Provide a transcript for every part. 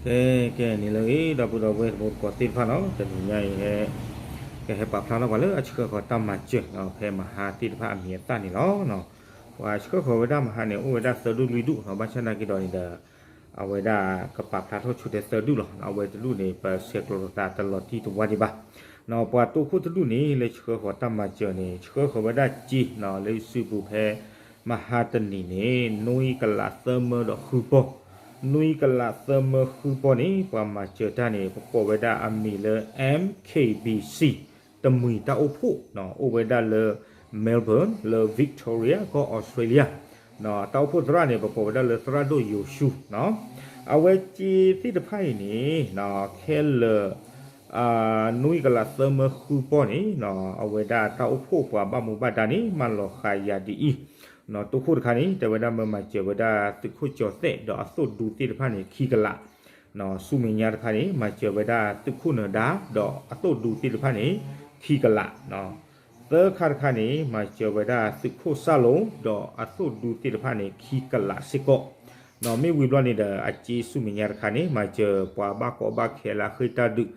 ကဲ ကဲ နံၤလၢအဂ့ၤ ဒီပုၢ်ဒီဝဲၢ်တံၤသကိးသ့ၣ်တဖၣ်နီၤ, တနံၤညါအံၤ ကဟဲပာ်ဖျါထီၣ်ပှၤလၢအဆှၢဃီၤတၢ်မၤစၢၤ ဖဲမဟါသ့ၣ်တဖၣ်အမံၤအသၣ်န့ၣ်လီၤ. ပှၤဆှၢဃီၤဝဲဒၣ်မဟါန့ၣ် အိၣ်ဝဲဒၣ်သၢဒူၣ်လွံၢ်ဒူၣ်နီၤ, ဘၣ်ဆၣ်နာ်က့ဒီးန့ၣ်ဒီး အဝဲဒၣ်ကပာ်ဖျါထီၣ်ဆိတဲသၢဒူၣ်လီၤ. အဝဲတဒူၣ်န့ၣ် ပဆဲးကျိးလိာ်သးတလီၤတံၢ်တဝါဒံးဘၣ်. ပှၤတိခိၣ်တဒူၣ်န့ၣ် လၢဆှၢဃီၤတၢ်မၤစၢၤန့ၣ် ဆှၢဃီၤဝဲဒၣ်စ့နီၤ လၢစုပူၤဖဲ မဟါတနံၤန့ၣ် နွံကလးသၢမၢဒီးဃုပီၢ်, နွံကလးသၢမၢဃုပီၢ်န့ၣ် ပှၤမၤစၢၤတၢ်န့ၣ် ပကိးဝဲဒၣ်အမံၤလၢ M K B C တမှံၤတၢ်အိၣ်ဖှိၣ်နီၤ, အိၣ်ဝဲဒၣ်လၢ Melbourne လၢ Victoria ကီၢ် Australia နီၤ, တၢ်အိၣ်ဖှိၣ်သရၣ်န့ၣ် ပကိးဝဲဒၣ်လၢသရၣ်ဒိၣ်ယိၤၡူနီၤ. အဝဲစ့သ့ၣ်တဖၣ်အံၤန့ၣ်နီၤ ခဲလၢာ် နွံကလးသၢမၢဃုပီၢ်န့ၣ်နီၤ အဝဲဒၣ်တၢ်အိၣ်ဖှိၣ်ပှၤဘၣ်မူဘၣ်ဒါန့ၣ် မၢလီၤဃာ်ယၤဒ်အံၤ, တိခိၣ်တခါန့ၣ် တဲဝဲဒၣ်မၢမၤစၢၤဝဲဒၣ်သုးခိၣ်ကၠီၤသဲးဒီးအသိၣ်ဒူသ့ၣ်တဖၣ်န့ၣ် ခံကလး, ဆူမဲာ်ညါတခါန့ၣ် မၤစၢၤဝဲဒၣ်သုးခိၣ်နၢၤဒါ ဒီးအသိၣ်ဒူသ့ၣ်တဖၣ်န့ၣ် ခံကလး, သၢခါတခါန့ၣ် မၤစၢၤဝဲဒၣ်သုးခိၣ်စၢ်လိၤ ဒီးအသိၣ်ဒူသ့ၣ်တဖၣ်န့ၣ် ခံကလးစ့ၢ်ကီး, မ့ၢ်ဝံၤဘျီန့ၣ်ဒီး အစ့ဆူမဲာ်ညါတခါန့ၣ် မၤစၢၤပှၤဘၣ်ကီဘၣ်ခဲလၢအဃ့ၢ်တၢ်ဒုး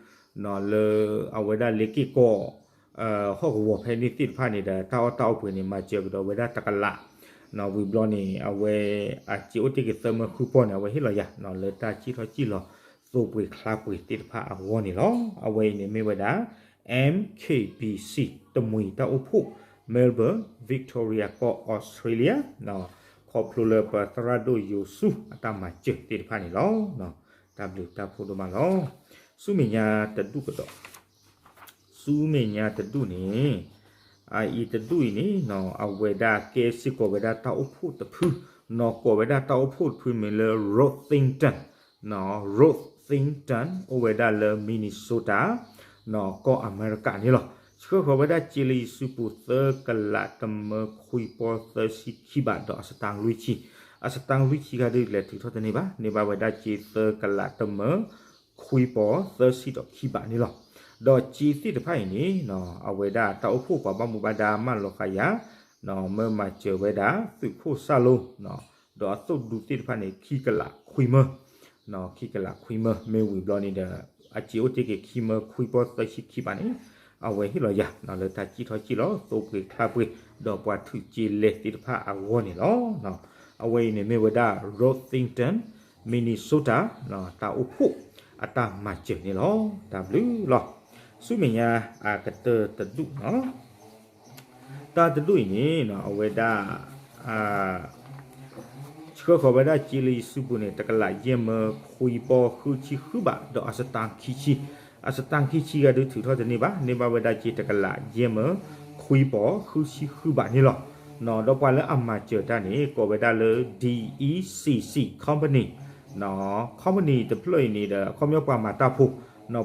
လၢအဝဲဒၣ်လ့ၤက့ၢ်ကီၢ် ဟီၣ်ကဝီၤဖဲန့ၣ်သ့ၣ်တဖၣ်န့ၣ်ဒီး တၢ်အီၣ်တၢ်အီပှ့ၤန့ၣ် မၤစၢၤကဒီးဝဲဒၣ်တကလး, ဝံၤဘျီန့ၣ် အဝဲအစ့အိၣ်တ့ၢ်က့ၤသၢမၢဃုပီၢ်န့ၣ် အဝဲဟ့ၣ်လီၤယၤ လၢတၢ်စံၣ်ထီၣ်စံၣ်လီၤ သိပှ့ၤချါပှ့ၤသ့ၣ်တဖၣ်အဂီၢ်န့ၣ်လီၤ. အဝဲအံၤန့ၣ်မ့ၢ်ဝဲဒၣ် M K B C တမှံၤတၢ်အိၣ်ဖှိၣ် Melbourne Victoria ကီၢ် Australia ခီဖျိလၢပသရၣ်ဒိၣ်ယိၤၡူအတၢ်မၤစၢၤသ့ၣ်တဖၣ်န့ၣ်လီၤ. တၢ်ဘျုးတၢ်ဖှိၣ်ဒိၣ်မးလီၤ. ဆူမဲာ်ညါတဒူၣ်ကဒီး ဆူမဲာ်ညါတဒူၣ်န့ၣ် အအံၤတဒူၣ်အံၤန့ၣ် အဝဲဒၣ်ကဲစ့ၢ်ကီးဝဲဒၣ်တၢ်အိၣ်ဖှိၣ်တဖု, နီၢ်ကိးဝဲဒၣ်တၢ်အိၣ်ဖှိၣ်တဖုမ့ၢ်လၢ Rothinton, Rothinton အိၣ်ဝဲဒၣ်လၢ Minnesota ကီၢ်အမဲရကၤန့ၣ်လီၤ. ဆှၢဃီၤဝဲဒၣ်စ့လၢယစုပူၤ သၢကလးတမၢခွံပီၢ်သၢဆံခံဘးဒီးအစတါလွံၢ်ဆံ, အစတါလွံၢ်ဆံဂၤဒုးလဲၤထုးထီၣ်တန့ၢ်ဘၣ်, န့ၢ်ဘၣ်ဝဲဒၣ်စ့သၢကလးတမၢခွံပီၢ်သၢဆံဒီးခံဘးန့ၣ်လီၤ. ဒီးစ့သ့ၣ်တဖၣ်အံၤန့ၣ် အဝဲဒၣ်တၢ်အိၣ်ဖှိၣ်ပှၤဘၣ်မူဘၣ်ဒါမၢလီၤဃာ်ယၤ မၢမၤစၢၤဝဲဒၣ်သုးခိၣ်စၢ်လိၤ ဒီးအသိၣ်ဒူသ့ၣ်တဖၣ်န့ၣ် ခံကလးခွံမၢ, ခံကလးခွံမၢ မ့ၢ်ဝံၤဘျီန့ၣ်ဒီး အစ့အိၣ်တ့ၢ်က့ၤခံမၢခွံပီၢ်သၢဆံခံဘးန့ၣ် အဝဲဟ့ၣ်လီၤယၤ လၢတၢ်စံၣ်ထီၣ်စံၣ်လီၤ သိပှ့ၤချါပှ့ၤ ဒီးပှၤထုးစ့လဲၤသ့ၣ်တဖၣ်အဂီၢ်န့ၣ်လီၤ. အဝဲအံၤန့ၣ်မ့ၢ်ဝဲဒၣ် Rothinton Minnesota တၢ်အိၣ်ဖှိၣ်အတၢ်မၤစၢၤန့ၣ်လီၤ. တၢ်ဘျုးလီၤ. ဆူမဲာ်ညါအကတၢၢ်တဒူၣ်နီၤ တၢ်တဒူၣ်အံၤန့ၣ် အဝဲဒၣ် ဆှၢဃီၤဝဲဒၣ်စ့လၢယစုပူၤန့ၣ် တကလးယဲၢ်မၢခွံပီၢ်ဃုဆံဃုဘး ဒီးအစတါခံဆံ, အစတါခံဆံဂၤဒုးထုးထီၣ်တန့ၢ်ဘၣ်, န့ၢ်ဘၣ်ဝဲဒၣ်စ့တကလးယဲၢ်မၢခွံပီၢ်ဃုဆံဃုဘးန့ၣ်လီၤ. ဒီးပှၤလၢအမၤစၢၤတၢ်န့ၣ် ကိးဝဲဒၣ်လၢ D E C C Company, company တဖျၢၣ်အံၤန့ၣ်ဒီး အခီပညီပှၤမၤတၢ်ဖိ,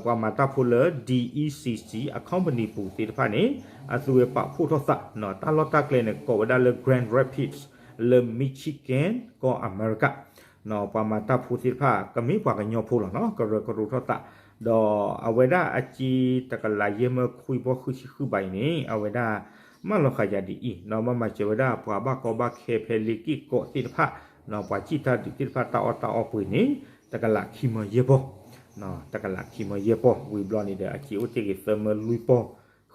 ပှၤမၤတၢ်ဖိလၢ D E C C အ company ပူၤသ့ၣ်တဖၣ်န့ၣ် အသုဝဲပာ်ဖှိၣ်ထီၣ်သး, တၢ်လီၢ်တၢ်ကျဲန့ၣ် ကိးဝဲဒၣ်လၢ Grand Rapids လၢ Michigan ကီၢ်အမဲရကၤ, ပှၤမၤတၢ်ဖိသ့ၣ်တဖၣ် ကမ့ၢ်ပှၤကညီဖိလီၤနီၤ ကရၢကရိထီၣ်သး, ဒီးအဝဲဒၣ်အစ့တကလးယဲၢ်မၢခွံပီၢ်ဃုဆံဃုဘးအံၤန့ၣ် အဝဲဒၣ် မၢလီၤဃာ်ယၤဒ်အံၤ မၢမၤစၢၤဝဲဒၣ်ပှၤဘၣ်ကီဘၣ်ခဲဖဲလ့ၤက့ၢ်ကီၢ်သ့ၣ်တဖၣ်, ပှၤစံၣ်တၢ်ဒုးသ့ၣ်တဖၣ်တၢ်အီၣ်တၢ်အီပှ့ၤန့ၣ် တကလးခံမၢယဲၢ်ပီၢ်, တကလးခံမၢယဲၢ်ပီၢ် ဝံၤဘျီန့ၣ်ဒီး အစ့အိၣ်တ့ၢ်က့ၤသၢမၢလွံၢ်ပီၢ်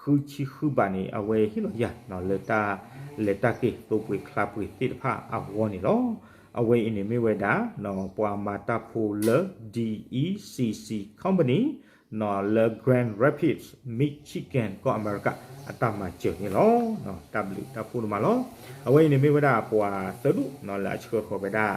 ဃုဆံဃုဘးန့ၣ် အဝဲဟ့ၣ်လီၤယၤ လၢတၢ်လဲၤတၢ်က့ၤသိပှ့ၤချါပှ့ၤသ့ၣ်တဖၣ်အဂီၢ်န့ၣ်လီၤ. အဝဲအံၤန့ၣ်မ့ၢ်ဝဲဒၣ် ပှၤမၤတၢ်ဖိလၢ D E C C Company လၢ Grand Rapids Michigan ကီၢ်အမဲရကၤ အတၢ်မၤစၢၤန့ၣ်လီၤ. တၢ်ဘျုးတၢ်ဖှိၣ်ဒိၣ်မးလီၤ. အဝဲအံၤန့ၣ်မ့ၢ်ဝဲဒၣ်ပှၤသၢဒူၣ်လၢအဆှၢဃီၤဝဲဒၣ်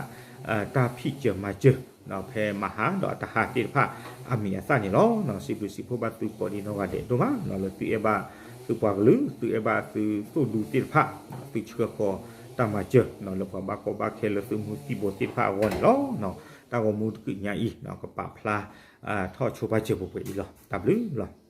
တၢ်ဖံးစၢၤမၤစၢၤ ဖဲမဟါဒီးအတဟါသ့ၣ်တဖၣ်အမံၤအသၣ်န့ၣ်လီၤ. စံးဘျုးစံးဖှိၣ်ဘၣ်သုကိးဒံနီၢ်ဂၤဒဲးဒိၣ်မး လၢသုအဲၣ်ဘၣ်သုပှၤကလုာ် သုအဲၣ်ဘၣ်သုသိၣ်ဒူသ့ၣ်တဖၣ် သုဆှၢဃီၤတၢ်မၤစၢၤ လၢပှၤဘၣ်ကီဘၣ်ခဲလၢသုးမုၢ်သံၣ်ဘိသ့ၣ်တဖၣ်အဂီၢ်န့ၣ်လီၤ. တၢ်ဂီၤမူတကုးညါအံၤ ကပာ်ဖျါထီၣ်ဆိပာ်စၢၤပှဲၤပှဲၤအံၤလီၤ. တၢ်ဘျုးလီၤ.